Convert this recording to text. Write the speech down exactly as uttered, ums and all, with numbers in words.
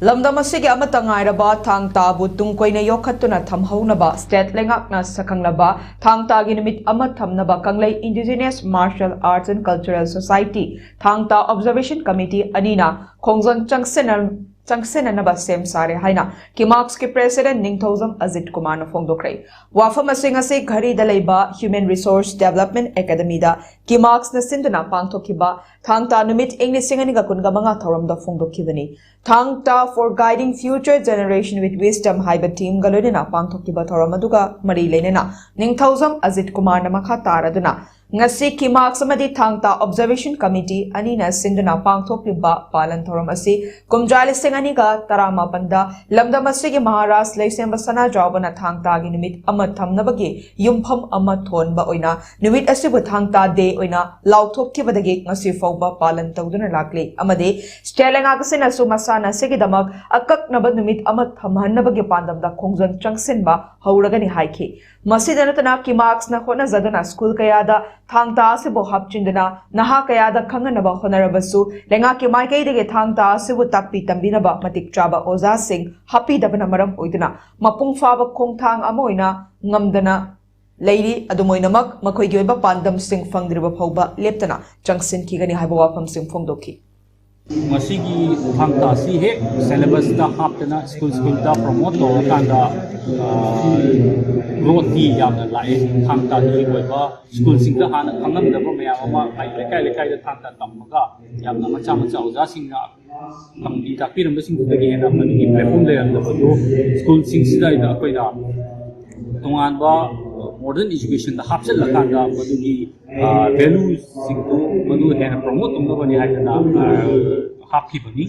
ꯂꯝꯗꯝ ꯑꯁꯤꯒꯤ ꯑꯃꯠꯇ ꯉꯥꯏꯔꯕ ꯊꯥꯡ ꯇꯥꯕꯨ ꯇꯨꯡ ꯀꯣꯏꯅ ꯌꯣꯛꯈꯠꯇꯨꯅ ꯊꯝꯍꯧꯅꯕ ꯁ꯭ꯇꯦꯠ ꯂꯩꯉꯥꯛꯅ ꯁꯛꯈꯪꯂꯕ ꯊꯥꯡ ꯇꯥꯒꯤ ꯅꯨꯃꯤꯠ ꯑꯃ ꯊꯝꯅꯕ ꯀꯪꯂꯩ Indigenous Martial Arts and Cultural Society ꯊꯥꯡ ꯇꯥ Observation Committee ꯑꯅꯤꯅ ꯈꯣꯡꯖꯪ ꯆꯪꯁꯤꯟꯅ-, ꯆꯪꯁꯤꯟꯅꯅꯕ ꯁꯦꯝ ꯁꯥꯔꯦ ꯍꯥꯏꯅ ꯀꯤꯃꯥꯛꯁꯀꯤ ꯄ꯭ꯔꯦꯁꯤꯗꯦꯟꯠ ꯅꯤꯡꯊꯧꯖꯝ ꯑꯖꯤꯠ ꯀꯨꯃꯥꯔꯅ ꯐꯣꯡꯗꯣꯛꯈ꯭ꯔꯦ꯫ ꯋꯥꯐꯝ ꯑꯁꯤ ꯉꯁꯤ ꯘꯔꯤꯗ ꯂꯩꯕ Human Resource Development Academyꯗ ꯀꯤꯃꯥꯛꯁꯅ ꯁꯤꯟꯗꯨꯅ ꯄꯥꯡꯊꯣꯛꯈꯤꯕ ꯊꯥꯡ ꯇꯥ ꯅꯨꯃꯤꯠ ꯏꯪ ꯂꯤꯁꯤꯡ ꯑꯅꯤꯒ ꯀꯨꯟꯒ ꯃꯉꯥ ꯊꯧꯔꯝꯗ ꯐꯣꯡꯗꯣꯛꯈꯤꯕꯅꯤ꯫ ꯊꯥꯡ ꯇꯥ for guiding future generation with wisdom ꯍꯥꯏꯕ ꯊꯤꯝꯒ ꯂꯣꯏꯅꯅ ꯄꯥꯡꯊꯣꯛꯈꯤꯕ ꯊꯧꯔꯝ ꯑꯗꯨꯒ ꯃꯔꯤ ꯂꯩꯅꯅ ꯅꯤꯡꯊꯧꯖꯝ ꯑꯖꯤꯠ ꯀꯨꯃꯥꯔꯅ ꯃꯈꯥ ꯇꯥꯔꯗꯨꯅ ꯉꯁꯤ ꯀꯤꯃꯥꯛꯁ ꯑꯃꯗꯤ ꯊꯥꯡ ꯇꯥ Observation Committee ꯑꯅꯤꯅ ꯁꯤꯟꯗꯨꯅ ꯄꯥꯡꯊꯣꯛꯂꯤꯕ ꯄꯥꯂꯟ ꯊꯧꯔꯝ ꯑꯁꯤ ꯀꯨꯝꯖꯥ ꯂꯤꯁꯤꯡ ꯑꯅꯤꯒ ꯇꯔꯥꯃꯥꯄꯟꯗ ꯂꯝꯗꯝ ꯑꯁꯤꯒꯤ ꯃꯍꯥꯔꯥꯖ ꯂꯩꯁꯦꯝꯕ ꯁꯅꯥꯖꯥꯎꯕꯅ ꯊꯥꯡ ꯇꯥꯒꯤ ꯅꯨꯃꯤꯠ ꯑꯃ ꯊꯝꯅꯕꯒꯤ ꯌꯨꯝꯐꯝ ꯑꯃ ꯊꯣꯟꯕ ꯑꯣꯏꯅ ꯅꯨꯃꯤꯠ ꯑꯁꯤꯕꯨ ꯊꯥꯡ ꯇꯥ ꯗꯦ ꯑꯣꯏꯅ ꯂꯥꯎꯊꯣꯛꯈꯤꯕꯗꯒꯤ ꯉꯁꯤ ꯐꯥꯎꯕ ꯄꯥꯂꯟ ꯇꯧꯗꯨꯅ ꯂꯥꯛꯂꯤ ꯑꯃꯗꯤ ꯁ꯭ꯇꯦꯠ ꯂꯩꯉꯥꯛ ꯑꯁꯤꯅꯁꯨ ꯃꯁꯥꯟꯅ ꯑꯁꯤꯒꯤꯗꯃꯛ ꯑꯀꯛꯅꯕ ꯅꯨꯃꯤꯠ ꯑꯃ ꯊꯝꯍꯟꯅꯕꯒꯤ ꯄꯥꯟꯗꯝꯗ ꯈꯣꯡꯖꯪ ꯆꯪꯁꯤꯟꯕ ꯍꯧꯔꯒꯅꯤ ꯍꯥꯏꯈꯤ꯫ ꯃꯁꯤꯗ ꯅꯠꯇꯅ ꯀꯤꯃꯥꯛꯁꯅ ꯍꯣꯠꯅꯖꯗꯨꯅ ꯁ꯭ꯀꯨꯜ ꯀꯌꯥꯗ ꯊꯥꯡ ꯇꯥ ꯑꯁꯤꯕꯨ ꯍꯥꯞꯆꯤꯟꯗꯨꯅ ꯅꯍꯥ ꯀꯌꯥꯗ ꯈꯪꯍꯟꯅꯕ ꯍꯣꯠꯅꯔꯕꯁꯨ ꯂꯩꯉꯥꯛꯀꯤ ꯃꯥꯏꯀꯩꯗꯒꯤ ꯊꯥꯡ ꯇꯥ ꯑꯁꯤꯕꯨ ꯇꯥꯛꯄꯤ ꯇꯝꯕꯤꯅꯕ ꯃꯇꯤꯛ ꯆꯥꯕ ꯑꯣꯖꯥꯁꯤꯡ ꯍꯥꯞꯄꯤꯗꯕꯅ ꯃꯔꯝ ꯑꯣꯏꯗꯨꯅ ꯃꯄꯨꯡ ꯐꯥꯕ ꯈꯣꯡꯊꯥꯡ ꯑꯃ ꯑꯣꯏꯅ ꯉꯝꯗꯅ ꯂꯩꯔꯤ꯫ ꯑꯗꯨꯝ ꯑꯣꯏꯅꯃꯛ ꯃꯈꯣꯏꯒꯤ ꯑꯣꯏꯕ ꯄꯥꯟꯗꯝꯁꯤꯡ ꯐꯪꯗ꯭ꯔꯤꯕ ꯐꯥꯎꯕ ꯂꯦꯞꯇꯅ ꯆꯪꯁꯤꯟꯈꯤꯒꯅꯤ ꯍꯥꯏꯕ ꯋꯥꯐꯝꯁꯤꯡ ꯐꯣꯡꯗꯣꯛꯈꯤ꯫ ꯃꯁꯤꯒꯤ ꯊꯥꯡ ꯇꯥ ꯑꯁꯤ ꯍꯦꯛ ꯁꯦꯂꯦꯕꯁꯇ ꯍꯥꯞꯇꯅ ꯁ꯭ꯀꯨꯜ ꯁ꯭ꯀꯨꯜꯗ ꯄ꯭ꯔꯣꯃꯣꯠ ꯇꯧꯔꯀꯥꯟꯗ, ꯑ, ꯒ꯭ꯔꯣꯠꯇꯤ ꯌꯥꯝꯅ ꯂꯥꯛꯑꯦ꯫ ꯊꯥꯡ ꯇꯥꯒꯤ ꯑꯣꯏꯕ ꯁ꯭ꯀꯨꯜꯁꯤꯡꯗ ꯍꯥꯟꯅ ꯈꯪꯉꯝꯗꯕ ꯃꯌꯥꯝ ꯑꯃ ꯂꯩꯀꯥꯏ ꯂꯩꯀꯥꯏꯗ ꯊꯥꯡ ꯇꯥ ꯇꯝꯃꯒ ꯌꯥꯝꯅ ꯃꯆꯥ ꯃꯆꯥ ꯑꯣꯖꯥꯁꯤꯡꯅ ꯇꯝꯕꯤ ꯇꯥꯛꯄꯤꯔꯝꯕꯁꯤꯡꯗꯨꯗꯒꯤ ꯍꯦꯟꯅ ꯃꯗꯨꯒꯤ ꯄ꯭ꯂꯦꯠꯐꯣꯝ ꯂꯩꯔꯝꯗꯕꯗꯨ ꯁ꯭ꯀꯨꯜꯁꯤꯡꯁꯤꯗ ꯑꯩꯅ, ꯑꯩꯈꯣꯏꯅ ꯇꯣꯉꯥꯟꯕ ꯃꯣꯗꯔꯟ ꯏꯖꯨꯀꯦꯁꯟꯗ ꯍꯥꯞꯆꯤꯜꯂꯀꯥꯟꯗ ꯃꯗꯨꯒꯤ, ꯑ, ꯚꯦꯂꯨꯁꯤꯡꯗꯨ ꯃꯗꯨ ꯍꯦꯟꯅ ꯄ꯭ꯔꯣꯃꯣꯠ ꯇꯧꯅꯕꯅꯤ ꯍꯥꯏꯗꯅ, ꯑ, ꯍꯥꯞꯈꯤꯕꯅꯤ꯫